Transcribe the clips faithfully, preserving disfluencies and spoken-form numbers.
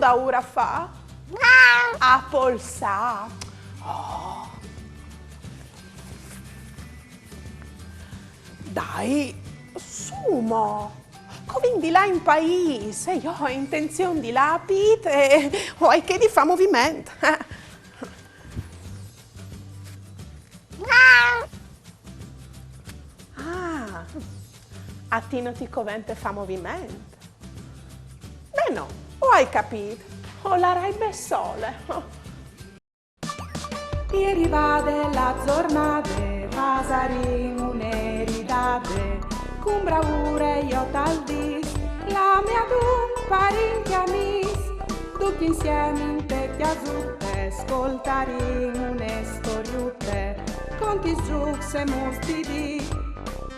Aura fa? A polsà. Oh. Dai, su mo. Che o vin di lâ in paîs, e jo o ai intenzion di lâ a pît e o ai chê di fâ moviment. Ah, a ti no ti covente fâ moviment? Ben no, o ai capît, o larai bessole. Rivade la zornade, fasarìn une ridade, cun braure jo tal dîs, clamìn adun parint e amîs, ducj insiemi inte cjasute, scoltarìn une storiute, contis, zûcs e mûts di dì.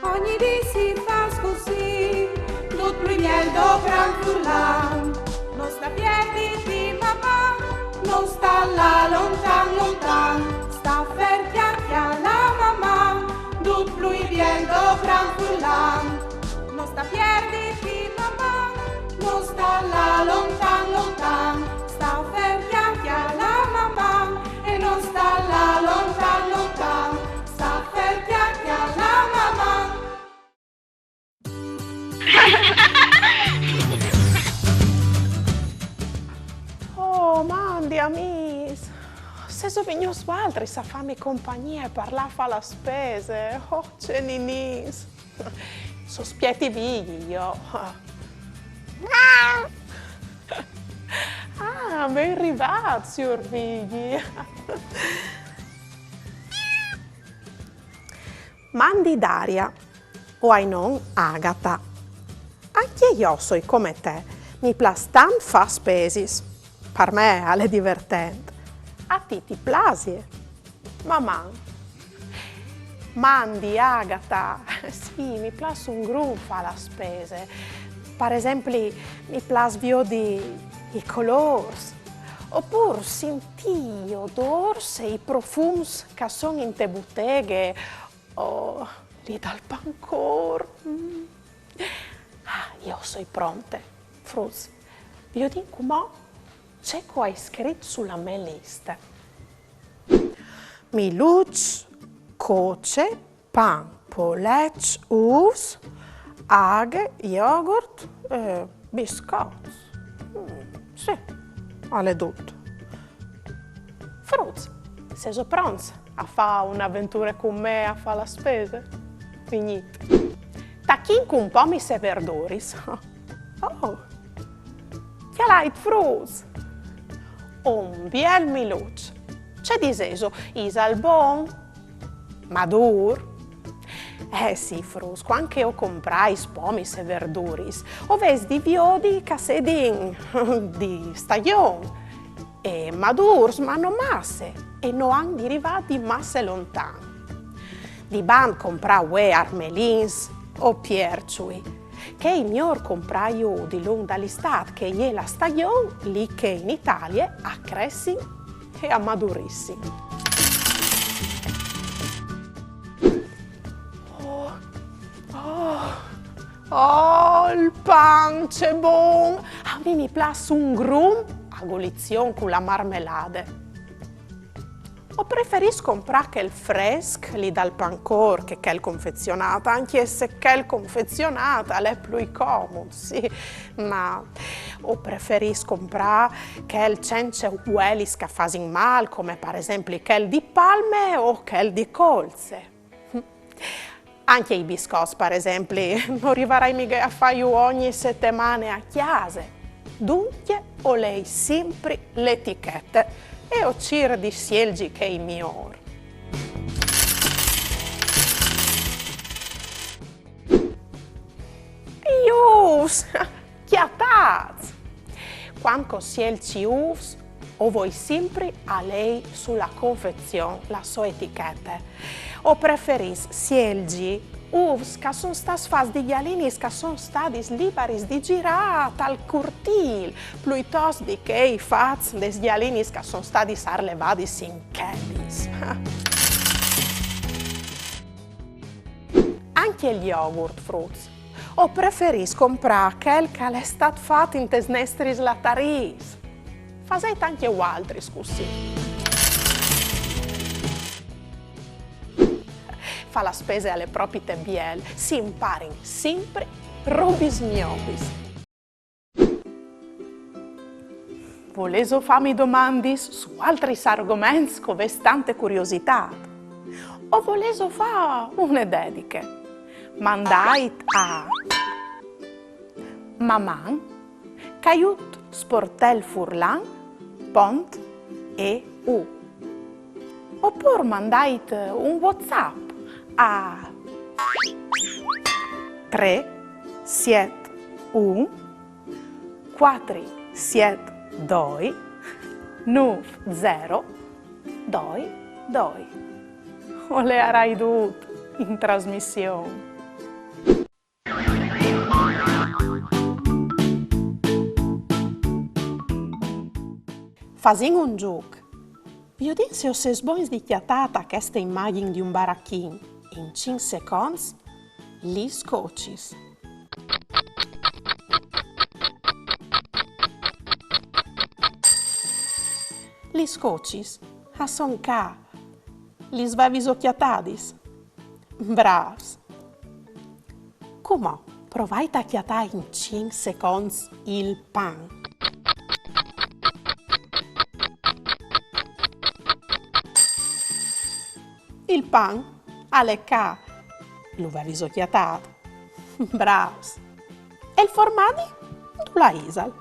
Ogni dì si fâs cussì, dut plui biel dopran furlan. No sta pierditi, Maman, no sta lâ lontan, lontan, sta fer, cjale la Maman, dut plui biel dopran furlan. No sta pierditi, Maman, no sta lâ lontan, lontan, sta fer, cjale la Maman, e no sta lâ lontan, lontan, sta fer, cjale la Maman. Oh, mandi amîs! Sêso vignûts voaltris a fâmi compagnie par lâ a fâ la spese? Oh, ce ninins! Sospetti Vigji, jo. Ah, ben rivât, siôr Vigji. Mandi Daria, o ai non Agata. Ancje jo o soi come te, mi plâs tant fâ spesis. Par me al è divertent. A ti ti plasie? Maman. Mandi Agata, sì, mi plâs un grum fâ la spese. Par esempli, mi plâs viodi i colôrs, opûr sintî i odôrs e i profums che a son inte buteghe, o li dal pancôr. Mm. Ah, jo o soi pronte. Fruts, viodìn cumò ce che o ai scrit su la mê liste. Miluçs, coce, pan, poleçs, ûfs, aghe, jogurt, eh, biscots. Mm, sì, al è dut. Fruts, sêso pronts a fâ une aventure cun me a fâ la spese? Vignît. Tachìn cun pomis e verduris. Oh! Cjalait, fruts! Un biel miluç. Ce disêso, isal bon? Madûr? Eh sì, fruts, cuant che o comprais pomis e verduris, o vês di viodi che a sedin di stagjon, e madûrs, ma no masse, e no àn di rivâ di masse lontan. Di bant comprâ vuê armelins o pierçui, che al è miôr comprâju dilunc dal Istât, che e je la stagjon li che in Italie a cressin e a madurissin. Oh, oh, oh, il pan, ce bon! A mi mi plâs un grum a gulizion cu la marmelade. O preferìs comprâ chel fresc li dal pancôr che chel confezionât, ancje se chel confezionât al è plui comut, sì, ma o preferìs comprâ chel cence vuelis che a fasin mâl, come par esempli chel di palme o chel di colze. Ancje i biscots, par esempli, no rivarai mighe a fâju ogni setemane a cjase. Duncje o lei simpri la etichete e o cîr di sielzi chei miôr. I ûfs! Cjatâts! Cuant che o sielzi ûfs, o voi simpri a lei su la confezion la sô etichete. O preferìs sielzi ûfs che a son stâts fats di gjalinis che a son stadis liberis di zirâ tal curtîl, pluitost di chei fats des gjalinis che a son stadis arlevadis in chebis. Ancje il jogurt, fruts. O preferìs comprâ chel che al è stât fat intes nestris latarîs. Fasêt ancje vualtris cussì. Fâ la spese al è propit biel, si imparin simpri robis gnovis. Volêso fâmi domandis su altris argoments che o vês tante curiositât? O volêso fâ une dediche? Mandait a maman caiut sportelfurlan pont eu. Opûr mandait un WhatsApp a trê siet un cuatri siet doi nûf zero doi doi. O leiarai dut in trasmission. Fasìn un zûc. Viodìn se o sês bogns di cjatâ ta cheste imagjin di un barachin, in cinc seconts, lis cocis. Lis cocis a son ca. Lis vêso cjatadis? Brâfs! Cumò provait a cjatâ in cinc seconts il pan. Il pan al è ca. Lu vêso cjatât? Brâfs! E il formadi? Dulà isal?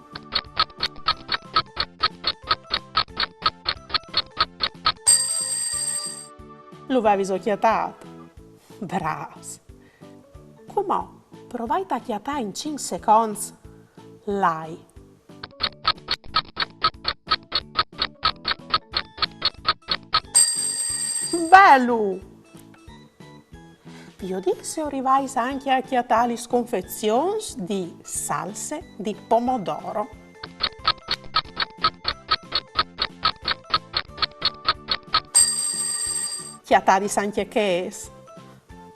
Lu vêso cjatât? Brâfs! Cumò provait a cjatâ in cinc seconts l'ai. Belu! Viodìn se o rivais ancje a cjatâ lis confezions di salse di pomodoro. Cjatadis ancje chês?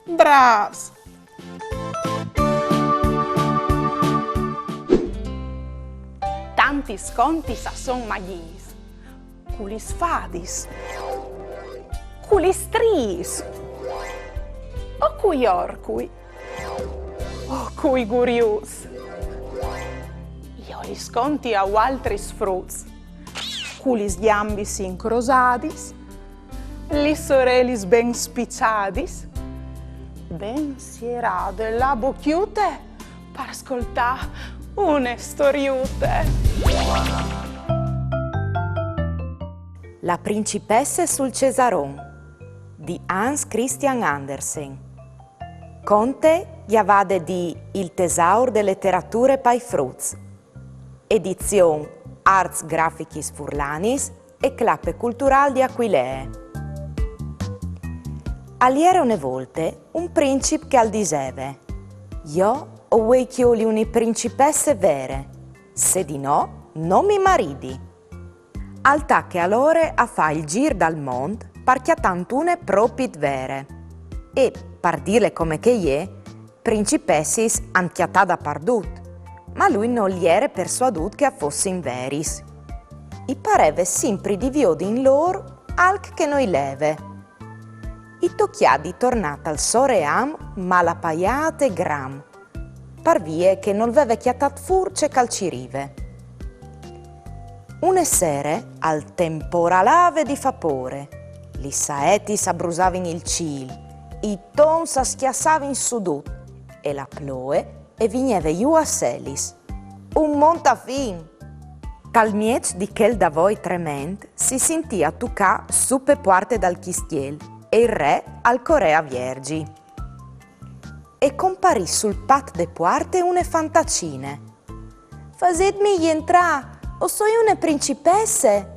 Brâfs! Tantis contis a son magjiis, cu lis fadis, cu lis striis, o cui orcui, o cui guriuts. Jo lis conti a vualtris fruts, cu lis gjambis incrosadis, lis orelis ben spiçadis, ben sierade la bocjute par scoltâ une storiute. La principesse sul cesaron di Hans Christian Andersen. Conte gjavade di Il tesaur de leterature pai fruts. Edizion Arts Grafichis Furlanis e Clape Culturâl di Aquilee. Al jere une volte un princip che al diseve: «Jo o vuei cjoli une principesse vere, se di no no mi maridi». Al tache alore a fâ il zîr dal mont par cjatânt une propit vere. E, par dîle come che e je, principessis ant cjatât dapardut, ma lui nol jere persuadût che a fossin veris. I pareve simpri di viodi in lôr alc che no i leve. I tocjà di tornâ tal so ream malapaiât e gram, par vie che nol veve cjatât fûr ce che al cirive. Une sere al temporalave di fâ pôre, lis saetis a brusavin il cîl, i tons a scjassavin sù dut e la ploie e vigneve jù a selis. Un montafin! Tal mieç di chel davoi trement si sintì a tucâ su pe puarte dal cjistiel e il re al corè a vierzi. E comparì sul pat de puarte une fantacine. «Fasêtmi jentrâ, o soi une principesse!»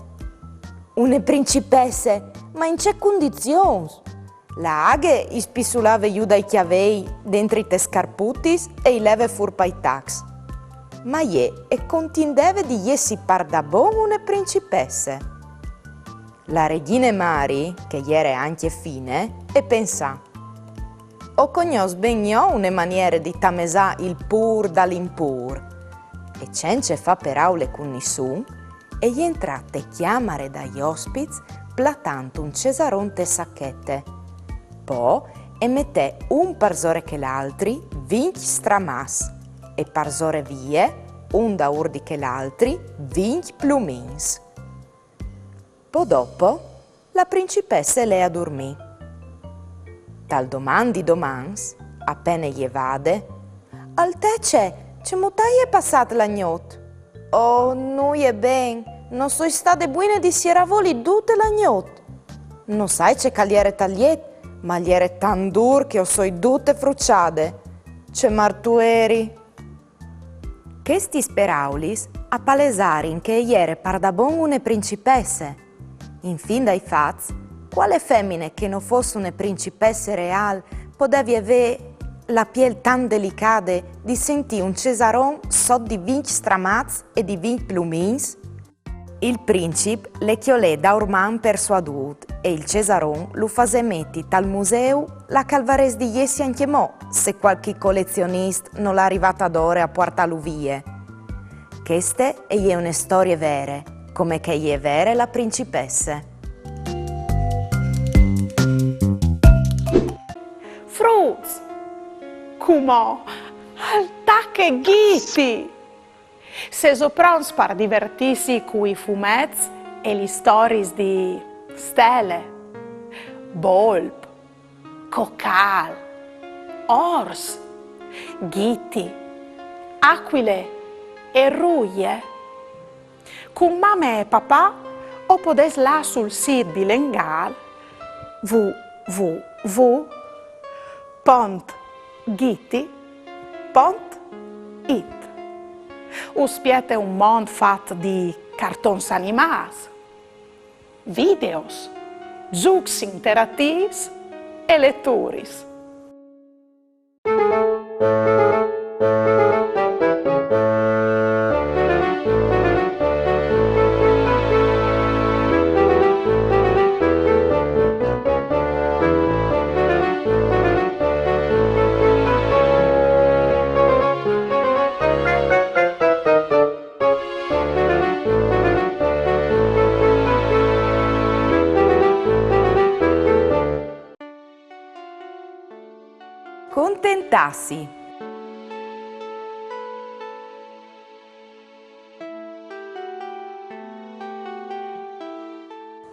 «Une principesse? Ma in ce cundizions?» La aghe i spissulave jù dai cjavei dentri tes scarputis e i leve fûr pai tacs. Ma jê e contindeve di jessi pardabon une principesse. La regjine mari, che e jere ancje fine, e pensà: «O cognòs ben jo une maniere di tamesâ il pûr dal impûr». E cence fâ peraule cun nissun, e jentrà te cjamare dai ospits platant un cesaron te sachete. Po e metè un parsore che l'altri vincj stramats e parsore vie, un daûr di che l'altri, vincj plumins. Po dopo, la principesse e lè a durmì. Tal doman di domans, a pene jevade: «Altece, cemût aie passât la gnot?» «Oh, nuie ben, no soi stade buine di sierâ voli dute la gnot. No sai ce che al jere tal jet, ma al jere tant dûr che o soi dute fruçade. Ce martueri!» Chestis peraulis a palesarin che e jere pardabon une principesse. In fin dai fats, cuale femine che no fos une principesse reâl podevi vê la piel tant delicade di sintî un cesaron sot di vincj stramats e di vincj plumins? Il princip le cjolè daurman persuadût e il cesaron lu fasè meti tal museu, là che al varès di jessi ancjemò, se cualchi colezionist nol à rivât adore a puartâlu vie. Cheste e je une storie vere, come che e je vere la principesse. Fruts! Cumò al tache Ghiti! Sêso pronts par divertîsi cui fumets e lis storiis di Stele, Bolp, Cocâl, Ors, Ghiti, Acuile e Ruie? Cun mame e papà o podês lâ sul sît bilengâl w w w pont ghiti pont it. Us spiete un mont fat di cartons animâts, videos, zûcs interatîfs e leturis. Contentâsi.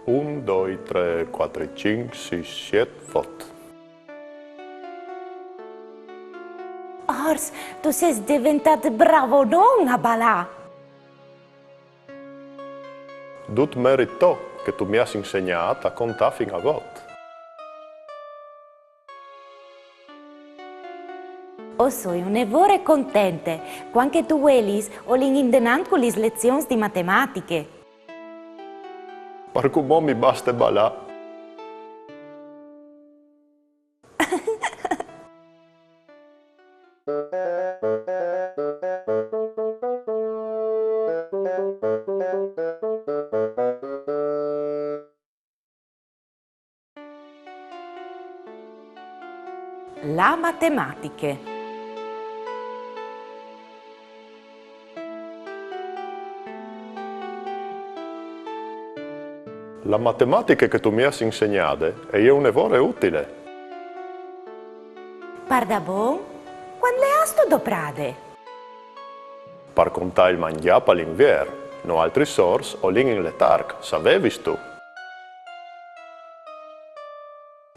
Un, doi, trê, cuatri, cinc, sîs, siet, vot. Ors, tu sês deventât bravonon a balâ! Dut merit to, che tu mi âs insegnât a contâ fin a vot. O soi une vore contente. Cuant che tu vuelis, o lin indenant cu lis lezions di matematiche. Par cumò mi baste balâ. La matematiche. La matematiche che tu mi âs insegnade e je une vore utile. Pardabon? Cuant le âstu doprade? Par contâ il mangjâ pal Invier. Noaltris ors o lin in letarc, savevistu?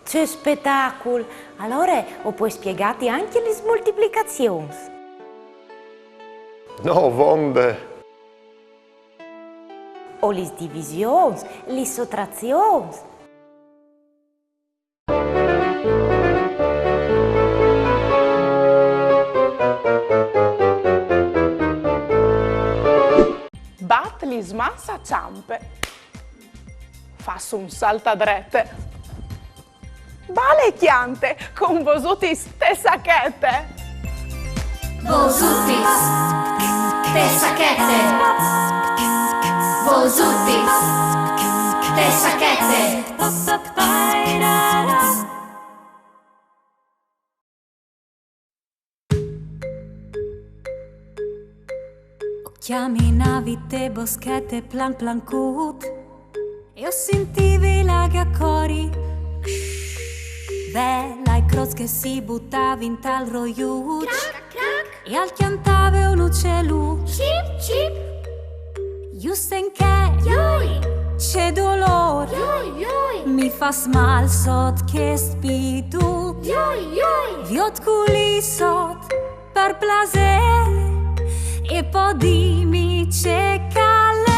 Ce spetacul! Alore o pues spiegâti ancje lis multiplicazions. No, vonde! O lis divisions, lis sotrazions. Bat lis mans a çampe. Fâs un salt a drete. Bale e cjante cun Vosutis te sachete. Vosutis te sachete. Vosutis te sachete. Cjaminavi te boschete plan plan cut e o sintivi l'aghe a cori. Ve, la croç che si butavin tal roiut. Crac, crac. E al cjantave un ucelu. Cip, cip. Just en che. Joi. Ce dolor. Joi, joi. Mi fâs mâl sot chest pitut. Joi, joi. Viôt culì sot, par plasê, e po dimi ce che al è.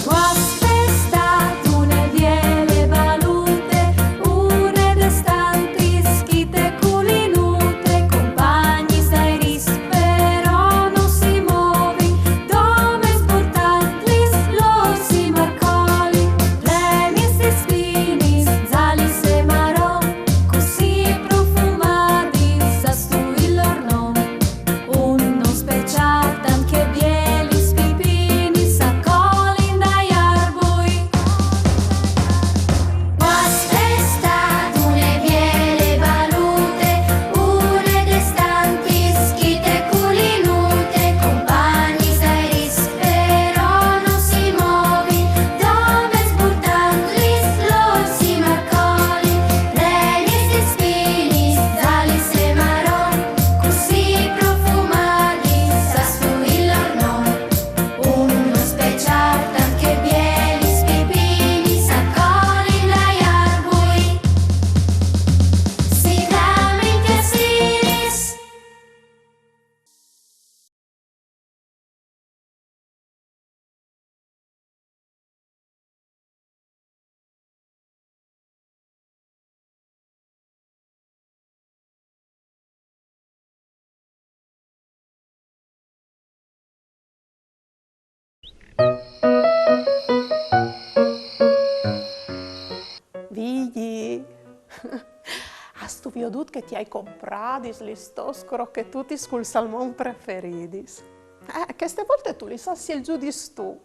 Guaste stât une biele balute, une des tantis chi te culinute, compagnis dai ris, però no si movin, dome sburtantlis lôr si marcolin, plenis di spinis, zalis e maron, cussì profumadis, sâstu il lôr non? Un non speciâl, tant che bielis pipinis a colin dai arbui. Guaste stât une biele balute, une des tantis chi te culinute, compagnis dai ris, però no si movin, dome sburtantlis lôr si marcolin, plenis di spinis, zalis e maron, cussì profumadis, sâstu il lôr non? Un non speciâl, tant che bielis pipinis a colin dai arbui. Si clamin cjassinis. Vigji, âstu viodût che ti ai compradis lis tôs crochetutis cul salmon preferidis? Eh, cheste volte tu lis âs sielzudis tu.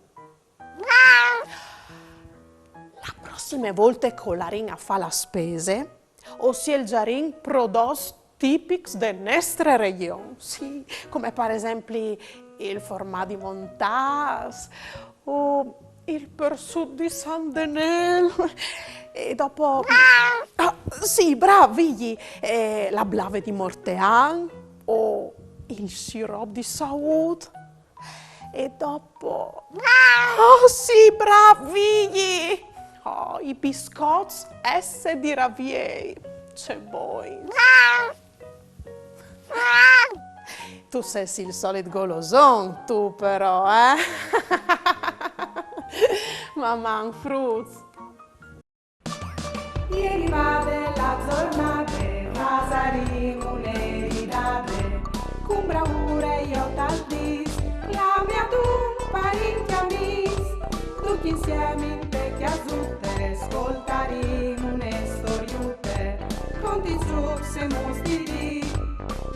La prossime volte che o larìn a fâ la spese, o sielzarìn prodots tipics de nestre regjon, sì, come par esempli il formadi montâs o il persut di San Denêl. E dopo... Ah, sì, brâf, Vigji, eh, la blave di Mortean o il sirop di saût. E dopo... Oh, sì, brâf, Vigji! Oh, i biscots esse di Raviei. Ce bogns. Tu sês il solit goloson, tu però, eh? Maman, fruts. Jeri vade la zornade, fasarìn une ridade, cun braure jo tal dîs, clami adun parint e amîs, ducj insiemi inte cjasute, scoltarìn une storiute, contint zûcs e muts di dì.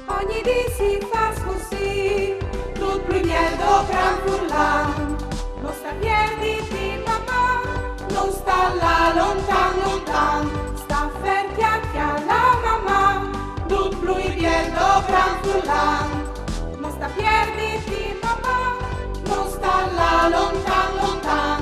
Ogni dì si fâs cussì, dut plui biel dopran furlan. No sta pierditi, Maman, no sta lâ lontan, lontan. Sta fer, cjale, cjale, Maman, dut plui biel dopran furlan. No sta pierditi, Maman, no sta lâ lontan, lontan.